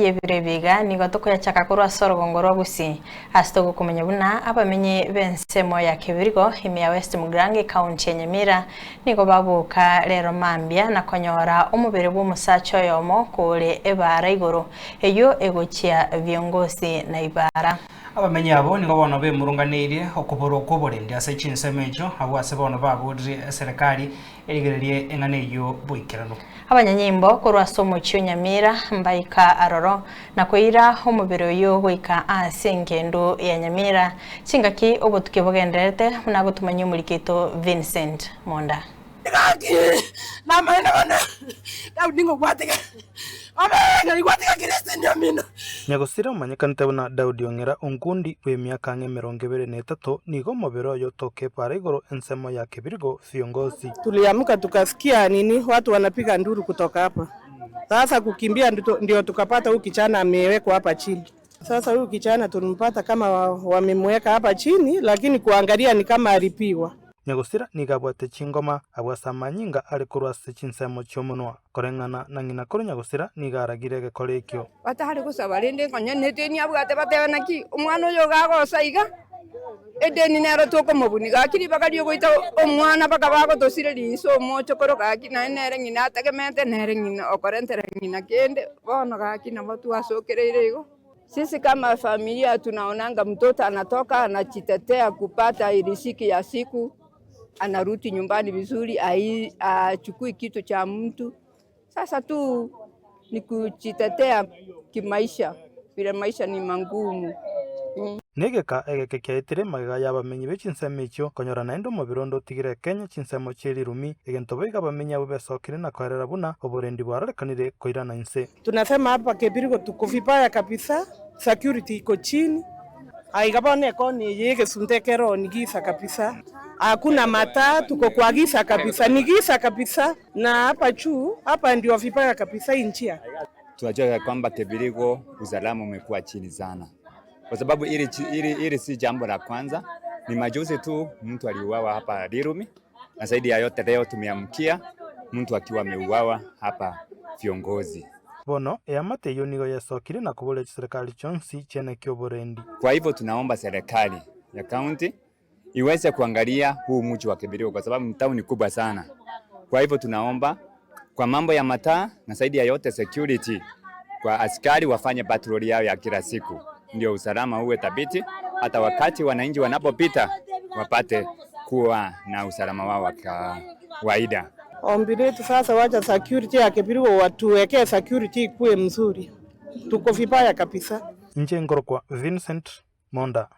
Y'ebiro ebi iga nigo tokoyachaka korwa ase orogongo rwa Gusii, ase togokomanya buna abamenyi b'ensemo ya Kebirigo, ime ya West Mugirango ekaunti ya Nyamira, nigo baboka rero mambia na konyora omobere bw'omosacha oyomo kore ebaara igoro, eyio egochia viongozi na ibara. Abamenyi abwo nigo bono bemurunganeirie okoborwa kw'oborendi ase chinsemo echio, abwo ase bono baboririe eserekari Erigererie eng'ana eyio boikeranu. Abanyanyimbo korwa ase omochie o Nyamira mbaika aroro na koira omobere oyio goika ase engendu ya Nyamira chingaki obotuki bogendererete buna agotumanyia omoriki oito Vincent Monda. Gaki, namaene bono, Daudi ngogwatiga, obe ng'a igwatiga Kristo inwe omino. Nyagosira omanyekanete buna Daudi Ong'era Onkundi bw'emiaka ang'e 23 nigo omobere oye otoka epaara igoro ensemo ya Kebirigo viongozi. Tuliamka tukasikia nini watu wanapiga nduru kutoka hapa. Sasa kukimbia ndio tukapata huyu kijana amewekwa hapa chini. Sasa huyu kijana tulimpata kama wamemweka hapa chini lakini kuangalia ni kama alipigwa. Nyagosira nigo abwate chingoma abwo ase amanyinga are korwa ase chinsemo chi'omonwa. Koreng'ana na ng'ina koro nyagosira nigo aragire egekora ekio. Batare gosaba, rende konya nedeni abwate batebe naki omwana oyo iga agosa iga, edeni nero tokomobuni gaki ribaga riogoita omwana mpaka bagotosireria inse omochokoro gaki naende nere ng'ina ategemeete nere ng'ina okorentera ng'ina kende, bono gaki nabo twasokereire igo. Sisi kama familia tunaonanga mtoto anatoka anajitetea kupata riziki ya siku, anarudi nyumbani vizuri, hachukui kitu cha mtu. Sasa tu ni kujitetea kimaisha vile maisha ni mangumu. Negeka egeke kiaetire magega y'abamenyi be chinsemo echio konyora naende omobere onde otigire Kenya chinsemo chie rirumi, egento boigo abamenyi abwo besokire na koerera buna oborendi bwarorekanire koirana inse. Tunasema hapa Kebirigo tuko vibaya kabisa, security iko chini, aiga bono ekona eye egesunte ekero ni giza kabisa, hakuna mataa tuko kwa giza kabisa, ni giza kabisa, na hapa juu hapa ndio vibaya kabisa hii njia. Tunajua ya kwamba Kebirigo usalama umekuwa chini sana, kwa sababu ili, ili, ili si jambo la kwanza. Ni majuzi tu mtu aliuawa hapa Rirumi, na zaidi ya yote leo tumeamkia mtu akiwa ameuawa hapa viongozi. Bono eamate eyio nigo yesokire na koboria chiserikali chionsi chiene ki'oborendi. Kwa hivyo tunaomba serikali ya kaunti iweze kuangalia huu mji wa Kebirigo kwa sababu ni tauni kubwa sana. Kwa hivyo tunaomba kwa mambo ya mataa na zaidi ya yote security, kwa askari wafanye patroli yao ya kila siku, ndio usalama uwe thabiti, hata wakati wananchi wanapopita wapate kuwa na usalama wao wa kawaida. Ombi letu sasa, wacha security ya Kebirigo watuwekee security ikuwe mzuri, tuko vibaya kabisa. Inche nkorokwa Vincent Monda.